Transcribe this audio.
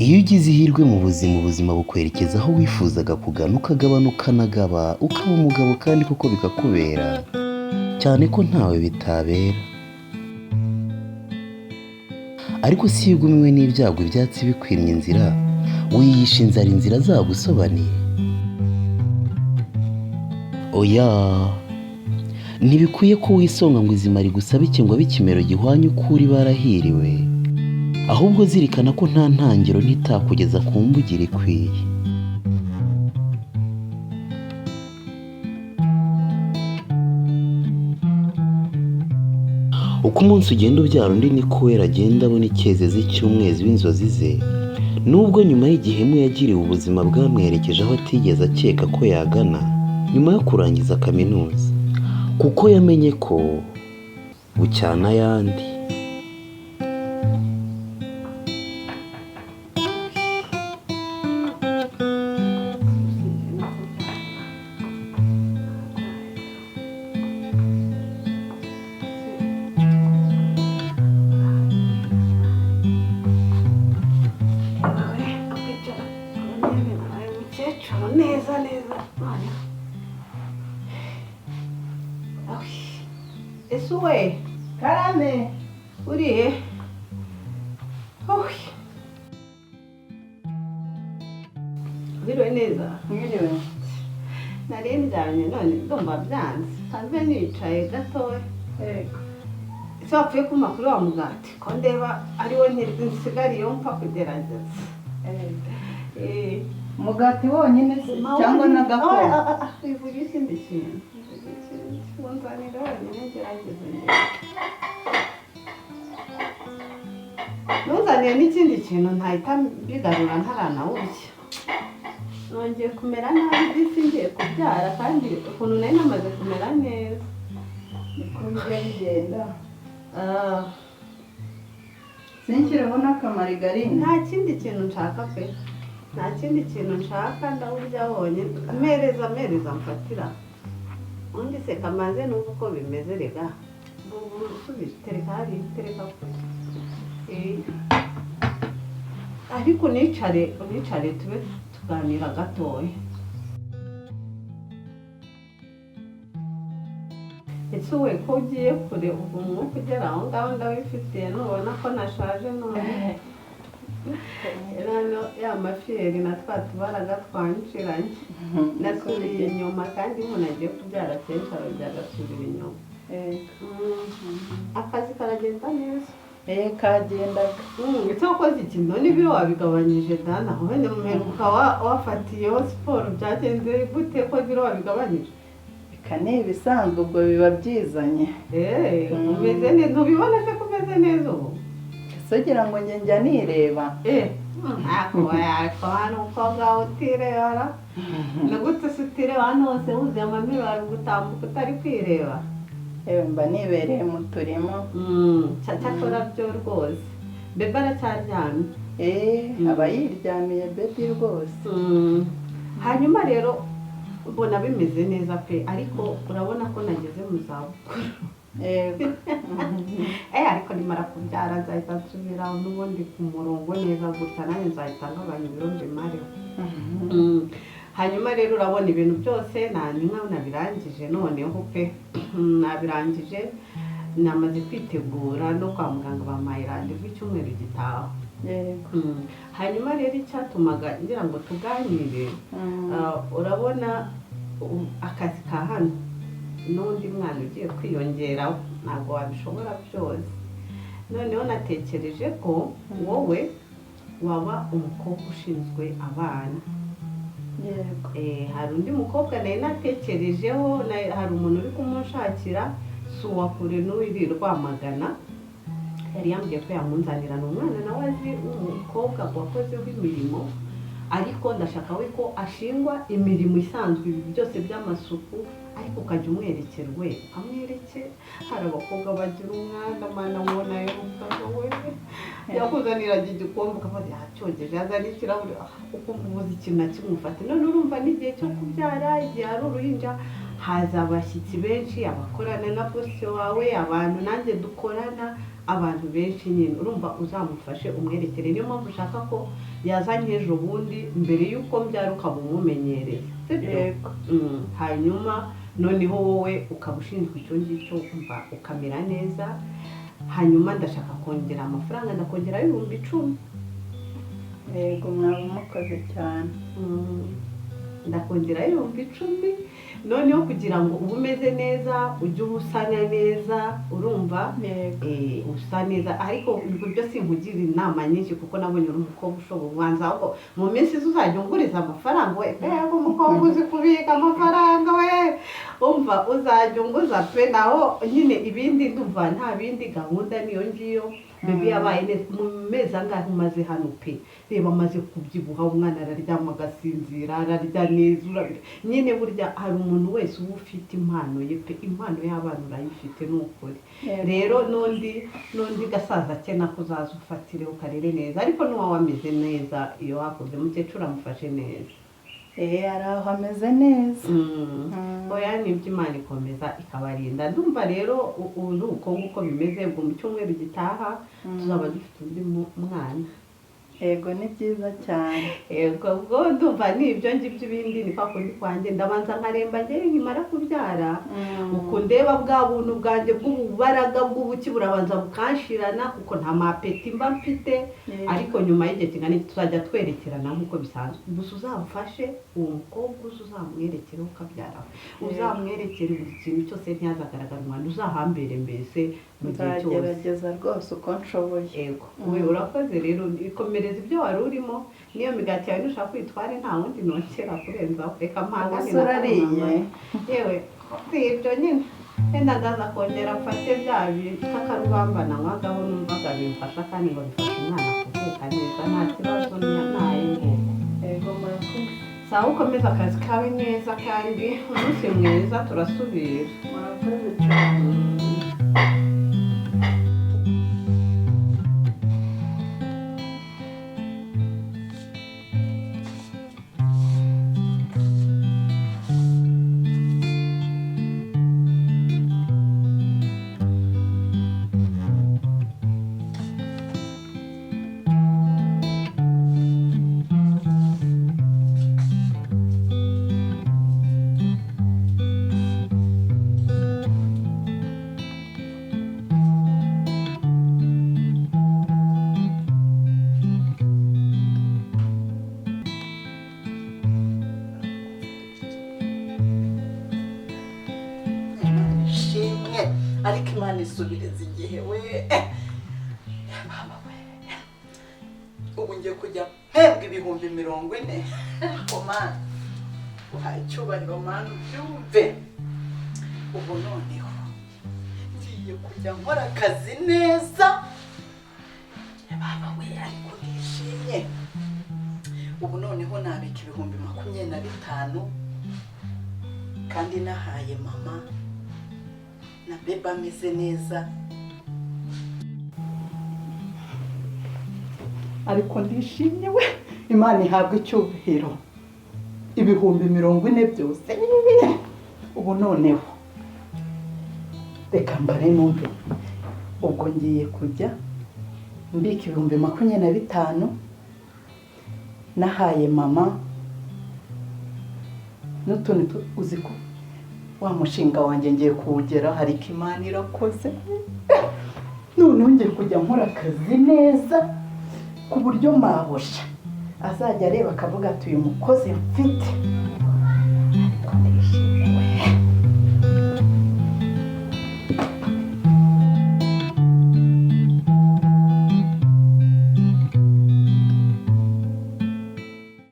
Iyo ugize ihirwe mu buzima, ubuzima bukwerekeza aho wifuzaga kugana, ukagabana ukanagaba, ukaba umugabo kandi koko bikakubera, cyane ko ntawe bitabera. Ariko si iyo ugumiwe n'ibyago ibyatsi bikwimye inzira, wiyisha inzara inzira zagusobaniye? Oya, ntibikwiye ko wisonga ngo izima rigusabe ngo abe ikimero gihwanye uko uri barahiriwe, ahubwo zirikana ko nta ntangiro ntitakugeza ku mbugiro ikwiye. Uko umunsi ugenda ubyara undi niko Uwera agenda abona icyezezi cy'umwezi w'inzozi ze, nubwo nyuma y'igihemu yagiriwe ubuzima bwamwerekeje aho atigeze akeka ko yagana nyuma yo kurangiza kaminuza, kuko yamenye ko bucyana ayandi. Kwicara ku ntebe nabaye umukecuru neza neza noneho. Awi, ese we Karame. Uriye? Awi, wiriwe neza? Mwiriwe. Nari ndyamye none ndumva byanze, nsanzwe nicaye gatoya. Yego. Ese wapfuye kumpa kuri wa mugati ko ndeba ariwo nsigariyeho mpfa kugerageza? Umugati wonyine se cyangwa n'agakoma? Wivuga ikindi kintu, wivuga ikindi, unzanira wenyine ngerageze ndebe. Ntuzanire n'ikindi kintu ntahita mbigarura ntaranawurya. Nongeye kumera nabi disi ngiye kubyara, kandi ukuntu nari namaze kumera neza. Niko bijya bigenda. Ah, Sinshyireho n'akamarigarine? Nta kindi kintu nshaka pe, nta kindi kintu nshaka, ndawurya wonyine. Mpereza, mpereza mfatira undi se kamanze numva uko bimeze. Rega ubu usubije, tereka hariya, tereka kure. Ariko unicare, unicare tube tuganira gatoya. Ese we ko ugiye kure, ubwo umwuka ugera aho ngaho ndawifitiye, nubona ko nashaje none noneho ya mafiyeri na twa tubaraga twanshiranye, nasubiye inyuma, kandi iyo umuntu agiye kubyara kenshi arongera agasubira inyuma. Yego. Akazi karagenda neza? Eh, kagendaga. Ese wakoze iki none ibiro wabigabanyije dana? Wenda muheruka wafatiyeho siporo, byagenze gute ko ibiro wabigabanyije? Reka, ni ibisanzwe, ubwo biba byizanye. Umeze neza, ntubibona se ko umeze neza ubu? Ese ugira ngo njye njya nireba? Ntako hano umukobwa wawe utirebara, ni gute se utireba? Hano hose wuzuye amamiruwari, gutambuka utari kwireba? Yewe, mba nibereye mu turimo. Cyakora byo rwose, bebe aracyaryamye? Eh, aba yiryamiye baby rwose. Hanyuma rero mbona bimeze neza pe, ariko urabona ko nageze mu zabukuru. Yego. Ariko nimara kubyara nzahita nsubira n'ubundi ku murongo neza gutya, nanjye nzahita ngabanya ibiro mbimareho. Hanyuma rero urabona ibintu byose nta nimwe nabirangije noneho pe, nabirangije, namaze kwitegura, no kwa muganga bampaye rendez-vous icyumweru gitaha. Yego. Hanyuma rero icyatumaga ngira ngo tuganire, urabona akazi ka hano n'undi mwana ugiye kwiyongeraho, ntabwo wabishobora byose. Noneho natekereje ko wowe waba umukobwa ushinzwe abana. Yego. Hari undi mukobwa nari natekerejeho, hari umuntu uri kumunshakira, si uwa kure n'uri Rwamagana, yari yambwiye ko yamunzanira. Ni umwana nawe azi w'umukobwa wakozeho imirimo, ariko ndashaka we ko ashingwa imirimo isanzwe, ibi byose by'amasuku, ariko ukajya umwerekera, we ukamwerekera. Hari abakobwa bagira umwanda, mana, ubona yarukaga we yakuzaniraga igikombe ukavuga yacyogeje, yazana ikirahure, ukumva ubuze ikintu na kimwe ufata. None urumva n'igihe cyo kubyara, igihe hari uruhinja, Haza abashyitsi benshi, abakorana na bosi wawe, abantu nanjye dukorana, abantu benshi nyine. Urumva, uzamufashe umwerekere. Niyo mpamvu ushaka ko yazanye ejo bundi mbere y'uko mbyara, ukaba umumenyereye, sibyo? Yego. Hanyuma noneho wowe ukaba ushinzwe icyo ngicyo, umva, ukamera neza. Hanyuma ndashaka kongera amafaranga, ndakongeraho 10,000. Yego, mwaba mukoze cyane. Ndakongeraho 10,000 noneho kugira ngo ube umeze neza, ujye uba usana neza, urumva? Yego. Usa neza, ariko ibyo byo sinkugira inama nyinshi kuko nabonye uri umukobwa ushoboye. Ubanza ahubwo mu minsi iza uzajya unguriza amafaranga we. Mbega umukobwa uzi kubika amafaranga we! Umva, uzajya unguza pe. Naho nyine ibindi ndumva nta bindi, gahunda niyo ngiyo. Bébé yabaye neza mu mezi angahe umaze hano pe? Reba, amaze kubyibuha, umwana araryama agasinzira, ararya neza, nyine burya hari umuntu wese uba ufite impano ye pe. Impano y'abana urayifite, ni ukuri. Rero n'undi gasaza ke nako uzaza ufatire ukarere neza, ariko n'uwawe ameze neza. Iyo hakoze mukecuru amufashe neza. Ari aho, ameze neza. Oya, nibyo, Imana ikomeza ikabarinda. Ndumva rero ubu uko nguko bimeze. Ubwo mu cyumweru gitaha tuzaba dufite undi mwana. Yego, ni byiza cyane. Yego, ubwo ndumva ni ibyo ngibyo. Ibindi ni kwa kundi kwanjye, ndabanza nkaremba njyewe nkimara kubyara. Uku ndeba bwa buntu bwanjye bw'ububaraga bw'ubuki burabanza bukanshirana kuko nta ma appétit mba mfite. Ariko nyuma y'igihe kingana iki tuzajya twerekerana nk'uko bisanzwe. Gusa uzamufashe uwo mukobwa uze, uzamwerekere ukabyara, uzamwerekere buri kintu cyose, ntihazagaragara umwanda, uzahambere mbese mu gihe cyose. Nzagerageza rwose uko nshoboye. Yego, we urakoze rero, ikomereza ibyo wari urimo. N'iyo migati yawe nushaka kwitware, nta wundi nongera kurenzaho. Reka mpangane Ubuse na urariye? Yewe, si ibyo nyine, wenda ndaza kongera mfate bya bikakarubamba nanywagaho, numvaga bimfasha kandi ngo bifasha umwana kuvuka neza, nta kibazo ntaye nguko. Yego, murakoze. Sawa, ukomeza akazi kawe neza kandi umunsi mwiza, turasubira. Murakoze cyane. Imana ishimwe, ariko Imana isubiriza igihe we. Baba we, ubu ngiye kujya mpembwa 40,000. Ariko Mana, uhaye icyubahiro. Mana, ubyumve. Ubu noneho ngiye kujya nkora akazi neza. Baba we, ariko ndishimye. Ubu noneho nabika 25,000 kandi nahaye mama na bébé ameze neza. Ariko ndishimye we, Imana ihabwa icyubahiro. 40,000 byose. Ubu noneho reka mbare numve. Ubwo ngiye kujya mbika 25,000 nahaye mama n'utundi uzi ko wa mushinga wanjye ngiye kuwugera. Ariko Imana irakoze, noneho ngiye kujya nkora akazi neza ku buryo mabuja azajya areba akavuga ati: "Uyu mukozi mfite."